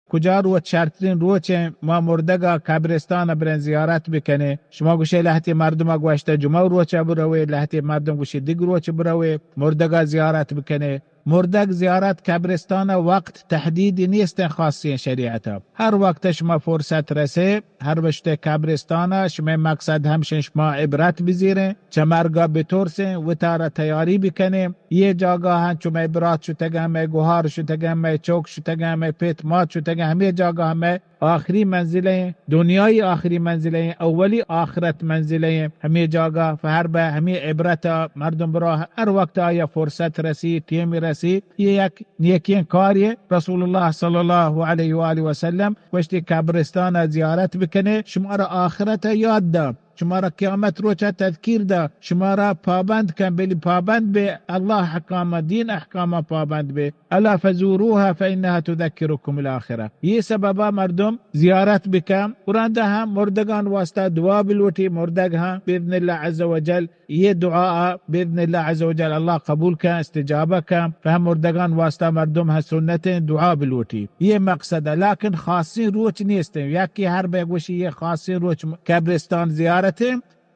کجا روچ شرترین روچیں ما مردگا قبرستان بریں زیارت بکنیں؟ شما گوشے لہتے مردم گوشتہ جمعہ روچ بروے، لہتے مردم گوشے دگ روچ بروے، مردگا زیارت بکنیں۔ مردگ زیارت قبرستان وقت تحدیدی نیستیں خاصیں شریعتا۔ ہر وقت شما فرصت رسے، ہر وشتے قبرستان، شمئے مقصد ہمشیں شما عبرت بزیریں، چہ مرگا بترسیں، وتارا تیاری بکنیں۔ یہ جاگاہاں چو مئے برات شتگاں، مئے گوہار شتگاں، مئے چوک شتگاں، مئے پت مات شتگاں، ہمے جاگاہ مئے آخری منزلیں، دنیای آخری منزلیں، اولی آخرت منزلیں۔ ہمے جاگاہ فہر بہ ہمے عبرت مردم برا ہر وقت آیا فرصت رسی، ٹیم رسی، یہ یک نیکیں کارے۔ رسول اللہ صلی اللہ علیہ وآلہ وسلم گوشتی قبرستان زیارت بکنے، شمارا آخرت یاد دا، شمارا قیامت روچا تذکیر دا، شمارا پابند کن، بلی پابند بے، اللہ احکام، دین احکام پابند بے۔ الا فزوروها فانها تذکرکم الاخرہ۔ یہ سببا مردم زیارت بکن، قرآن دا ہم مردگان واسطہ دعا بلوٹی، مردگ ہم باذن اللہ عز وجل یہ دعا باذن اللہ عز وجل اللہ قبول کن، استجابہ کن۔ فہم مردگان واسطہ مردم ہاں سنتیں دعا بلوٹی، یہ مقصد ہے۔ لیکن خاصیں روچ نیستیں، یکی ہر بے گوشی یہ خاصیں روچ قبرستان زیارتیں،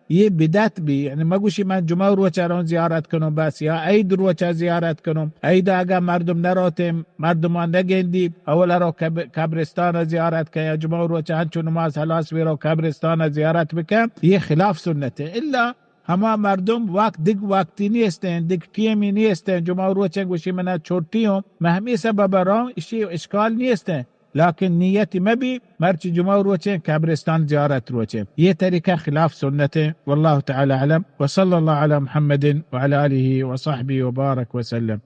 یہ بدعت بی۔ یعنی مگوشی من جمعہ روچ رون زیارت کنوں بس، یا عید روچ زیارت کنوں۔ عید اگا مردم نروتیں، مردمان نگندی، اول رو قب-، قبرستان زیارت کن، یا جمعہ روچ ہنچو نماز ہلاس وی رو قبرستان زیارت بکن، یہ خلاف سنتیں۔ الا ہما مردم وقت دگ وقتی نیستیں، دگ ٹیمی نیستیں، جمعہ روچیں گوشی منا چھٹی ہوں، میں ہمیں سبب رہوں، اشی اشکال نیستیں۔ لیکن نیت مبی مرچی جمعہ روچیں قبرستان زیارت روچیں، یہ طریقہ خلاف سنتیں۔ واللہ تعالی اعلم، وصلی اللہ علی محمد وعلی آلہ وصحبہ وبارک وسلم۔